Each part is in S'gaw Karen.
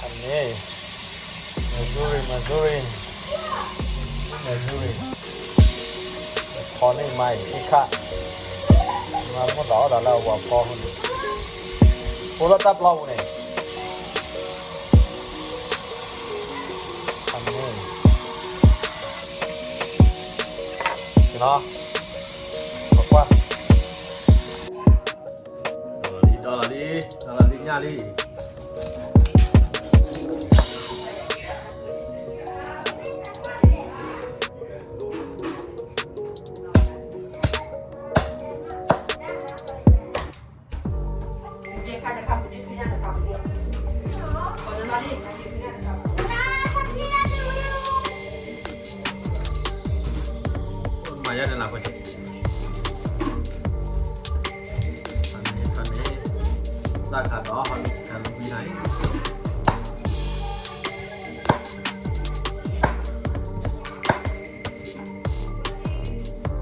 န့ၣ်, Missouri, Missouri, Missouri, ခီန့ၣ်မၤအံၤခ့ခါ, မၤမိၣ်သးအီၣ်ဒီးလၢအဝၤဖီန့ၣ်, အိၣ်လၢတၢ်ပျီပူၤန့ၣ်, န့ၣ်, ကနီၤ, ကွၢ်ကွၢ် ဒီလီၤလံ, ဒီလီၤလံ, ဒီလီၤလံညၣ်လံ. မၤယါန့ၣ်လၢ်ကွၢ်က့ၤ, န့ၣ်, တၢ်ခးဒီးဟီၣ်လံ, ခးလံကွံနၤအံၤ,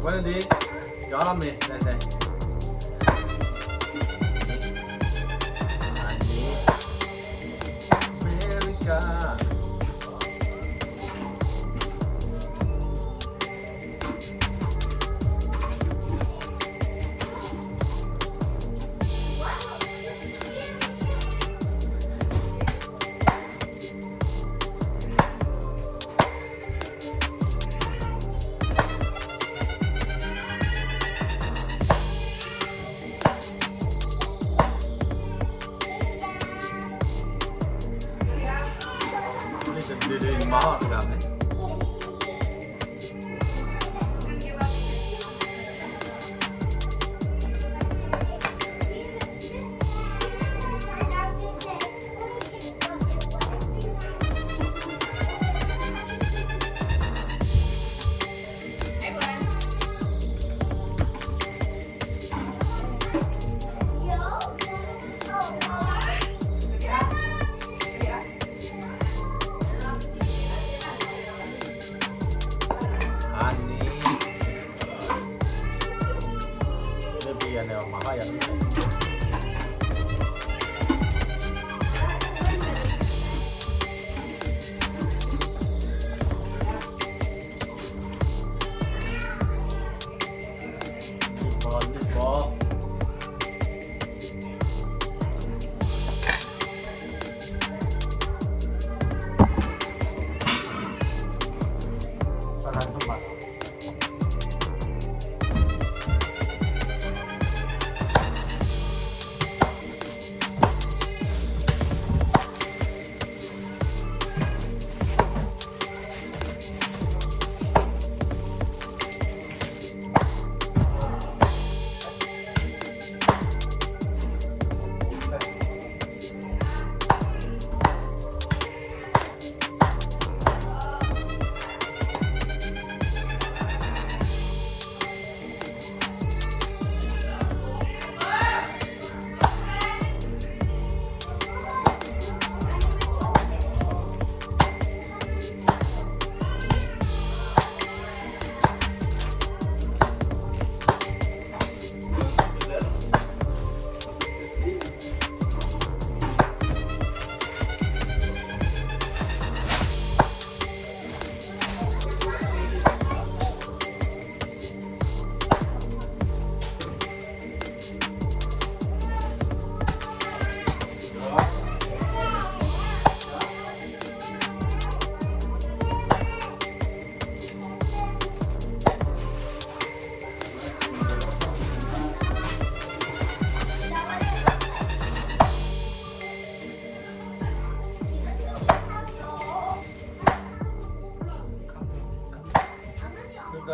ဝဲန့ၣ်ဒ်, ကၠီမ့ၢ်, တဲတဲ, အန့ၣ်, အမဲရကၤ. မၤအီၤတဂၤန့ၣ် အန့ၣ်, လၢပယၤန့ၣ် မၤဟါယၤန့ၣ်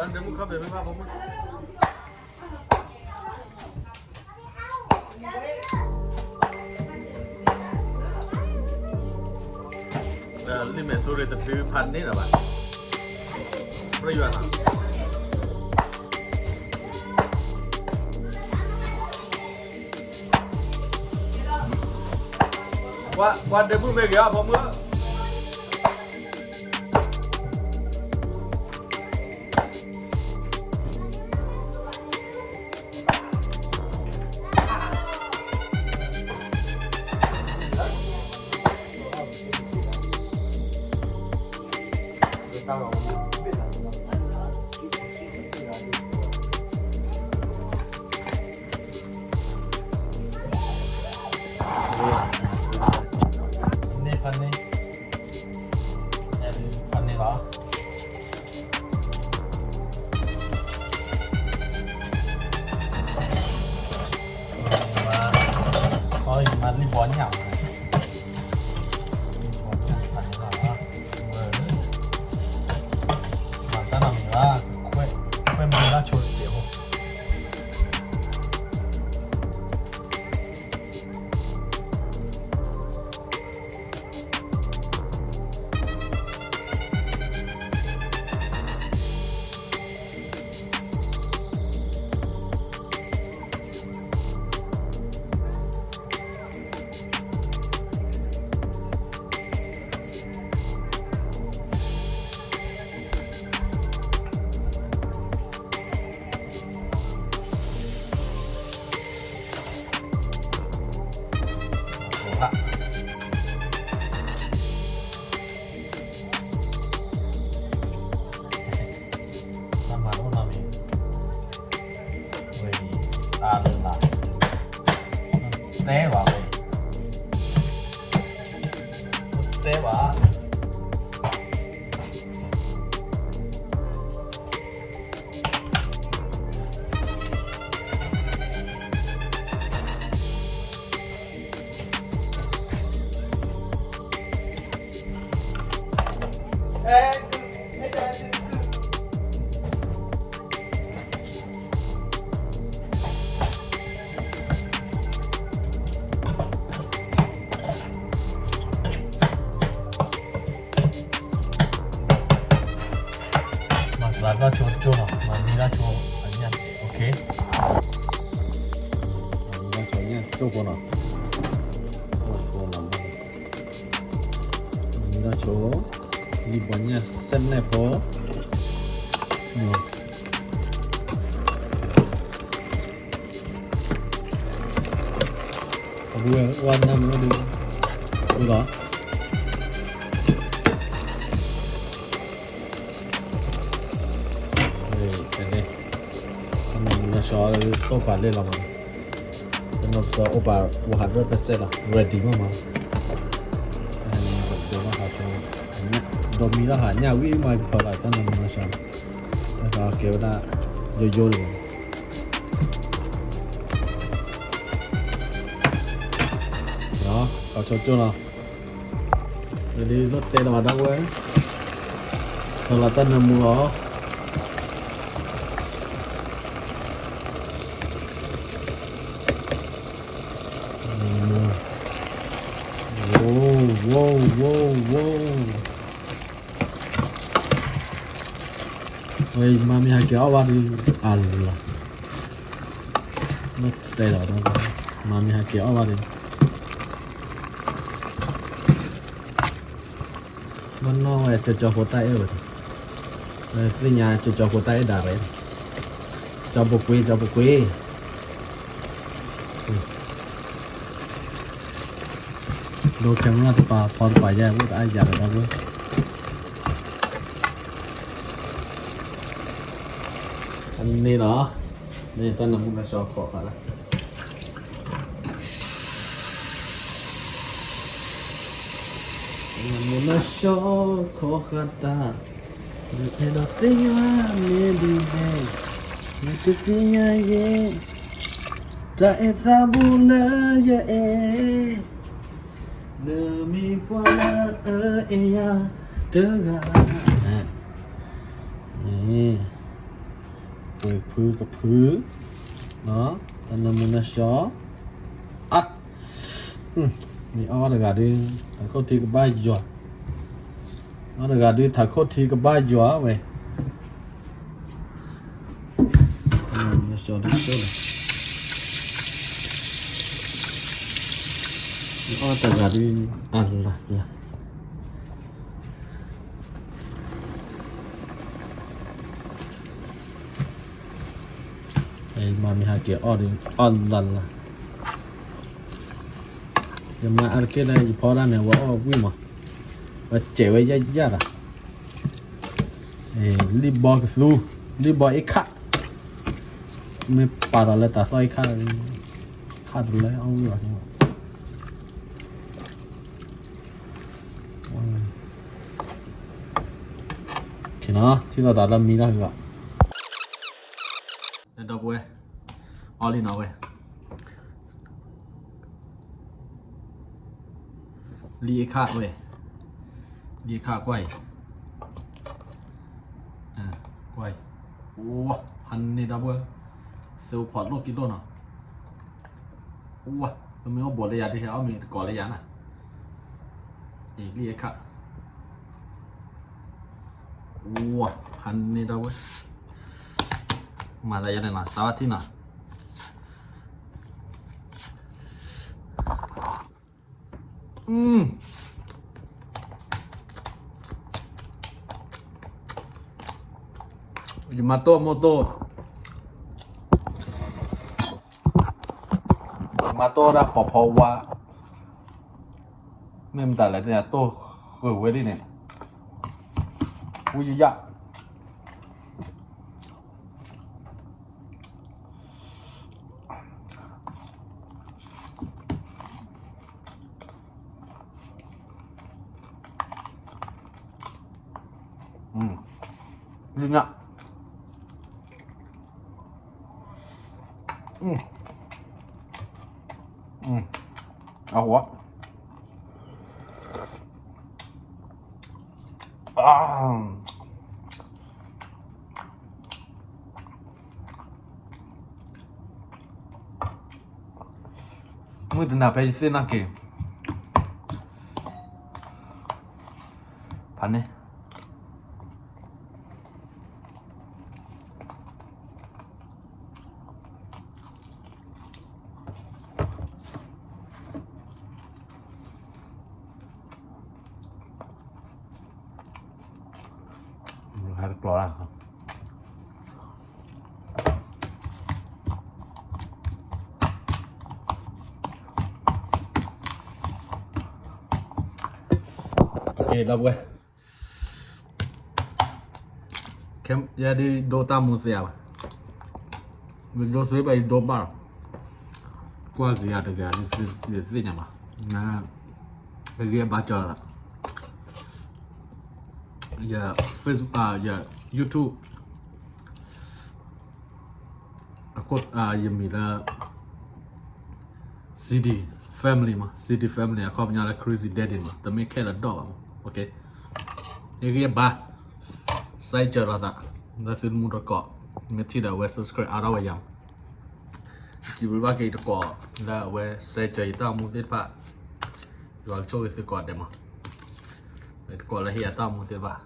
လံၣ်ဘီ, လံၣ်ဘီ, လံၣ်မဲာ်ဆိရ့ၣ်တဖုဖးန့ၢ်လီၤဘၣ်, ပြယွၤလီၤ. ကွၢ်ဒ့မုၣ်မ့ၢ်ဂ့ၤအီၤ ဖိမုၣ်ဧၢ. န့ၢ်ဖဲန့ၣ်, ဖဲန့ၣ်လီၤ. အီၣ်ယမၤလံဘီညၣ်မး, လံဘီညၣ်ဖဲန့ၣ်လီၤ. မၤတၢ်နီတမံၤဘၣ်, ခွဲးမၤလၢဆိတစဲးဖိ. တၢ်မၤအိၣ်နီတမံၤ, ဝဲအံၤ, အါလၢ်, တဲဘၣ်ဝဲ, တဲဘၣ်. မၤသးဒၣ်ဆိကၠိလီၤ, မၤမံဒၣ်ဆိအညၣ်, မၤမံဒၣ်ဆိအညၣ်ကၠိဖိလီၤ, မၤမံဒၣ်ဆိ, လံဘီညၣ်စဲးနဲၣ်ဖိ, အဝဲနၢမူဒုး, ဒုးလီၤ. တၢ်နၢမူနၢဆှီ သိၣ်ပာ်လ့ၢ်လီၤမး, တနီၤပစီအိၣ်ပာ် one hundred percent လီၤ, ready မးမး, ဒိးမံလီၤဟးညၣ်ဝံၤမးကဖီလာ် တၢ်နၢမူနၢဆှီ, တၢ်ကကဲဝဲဒၣ် ယိယိလီၤ. ကီၢ်ဆိကၠိလီၤ, ဒ်သိးတဲလီၤဘၣ်ဒီပုၢ်ဝဲၢ်, ဖီလာ်တၢ်နၢမူလီၤ. ဝိ ဝိ ဝိ ဝိ ဝိ ဝဲမၤမ့ၢ်ဟဲက့ၤအီၣ်ဘၣ်ဒီး အလီၤ, တဲလီၤ, မၤမ့ၢ်ဟဲက့ၤအီၣ်ဘၣ်ဒီး မ့ၢ်နီၢ်ဝဲကၠီကၠီဖိတၢ်အဲၣ်ဝဲ, သ့ၣ်ညါကၠီကၠီဖိတၢ်အဲၣ်ဒၣ်ရဲၣ်, ကၠီဖိကွ့ ကၠီဖိကွ့, ဒိ camera တပၤ ဖီတပၤယဲ အိၣ်တအါယၤလၢတၢ်ဝဲ, အန့ၣ်လီၤ, မ့ၢ်တၢ်နၢမူနၢဆှီခီၣ်ဃာ်လၢ နၢမူနၢဆှီခီၣ်ဃာ်တၢ်, နအဲၣ်ဒိးသ့ၣ်ညါမ့ၢ်ဒ်လဲၣ်, နတသ့ၣ်ညါယဲ, တၢ်အဲၣ်သးဘူးလၢယအဲၣ်, နမ့ၢ်ပှၤလၢအအဲၣ်ယၤတဂၤ, ပှ့ၤဖုကဖု, တၢ်နၢမူနၢဆှီ, အါ မ့ၢ်အီၣ်တဂၤဒုး ထးခိၣ်ထံကဘၣ်ယွၤ, အီၣ်တဂၤဒုး ထးခိၣ်ထံကဘၣ်ယွၤဝဲ, နၢမူနၢဆှီဒုး, အီၣ်တဂၤဒုး အလၢ်လၢ် မၤမ့ၢ်ဟဲက့ၤအီၣ်ဒီး အီၣ်လၢ်လၢ်, ယမၤအါတက့ၢ်လၢယဖီဒၣ်န့ၣ် ဝဲအီၣ်ဝံၣ်မး, ဝဲစဲးဝဲယၢ်ယၢ်ဒီး, လံၣ်ဘီကသူ, လံၣ်ဘီအ့ၣ်ခၣ်, မ့ၢ်ပာ်ဒီးလၢတၢ်သီၣ်အ့ၣ်ခၣ်, ခၣ်တလၢအီၣ်ဝံၣ်ဘၣ်. ထံၣ်လီၤတၢ်လၢမံလီၤဘၣ်. ဒီပုၢ်ဝဲၢ်, အီလံနီၤဝဲ လံၣ်အ့ၣ်ခၣ်ဝဲ, လံၣ်အ့ၣ်ခၣ်ကွၢ်အံၤ, ကွၢ်အံၤ, အိၣ်, ဖးန့ၢ်ဒီပုၢ်ဝဲၢ်, စဲးအိၣ်ဖီၣ်လိၣ်က့ၤလိၣ်နီၤ, အိၣ်, သမ့ၢ်အိၣ်ဘူးလၢယၤဒ်ဟဲအီၣ်မ့ၤတကိးလၢယၤနၤ, အံၤလံၣ်အ့ၣ်ခၣ် အိၣ်, ဖးန့ၢ်ဒီပုၢ်ဝဲၢ်, မၤသးယၤန့ၣ်နီၤ စးဝါထံၣ်နီၤ. ယမၤတိၢ်မိၢ်တိၢ်, ယမၤတိၢ်ဒၣ်ဖီဖီဝါ, မ့ၢ်မတၤလဲၣ် တၢ်တိၢ်ဃုာ်ဝဲဒ်န့ၣ်, ဝံယယၣ် လၢညါ, အဝဲ မုၢ်တနၤဖဲယသ့ၣ်နီၣ်က့ၤ ဖးန့ၢ် ဟဲတကျိၤလၢ ဒီပုၢ်ဝဲၢ်, ခဲယဲဒ်ဒိတၢ်မူသ့ဧါဘၣ်, ယဒိသ့ဘၣ်ယဒိဘၣ်လီၤ, ကွၢ်က့ၤယၤတဂၤ ယသ့ၣ်ညါဘၣ်, နဂ့ၤအဘၣ်ကၠီလီၤ, ယ Facebook ယ YouTube ယမံၤလၢ CD Family မး, CD Family အခီပညီလၢ Crazy Daddy မး, တမ့ၢ်ခဲလၢာ်ဒီးဘၣ်မး, နဂ့ၤအဘၣ်, စဲးကၢၤလီၤသး, လၢသုတမူတကိး, မ့ၢ်ထံၣ်ဒီးအဝဲ subscribe အါထီၣ်ဝဲယၤမး, စံးဘျုးဘၣ်က့ၤယတကိး လၢအဝဲစဲးကၢၤယတၢ်အိၣ်မူသ့ၣ်တဖၣ်, ယွၤကဆိၣ်ဂ့ၤသုကိးဂၤဒဲးမး, ယတကိးလၢဟ့ၣ်ယၤတၢ်အိၣ်မူသ့ၣ်တဖၣ်,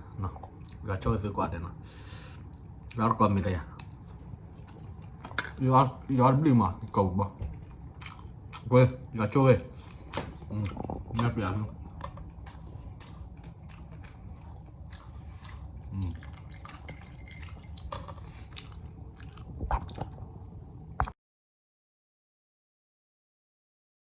ယွၤဆိၣ်ဂ့ၤသုကိးဂၤဒဲးနီၤ, ယွၤတကိးမံၤလၢယၤ ယွၤတဘျုးမး ယကိးပူၤဘၣ်, ကွၢ် ယွၤဆိၣ်ဂ့ၤ, မ့ၢ်ပျး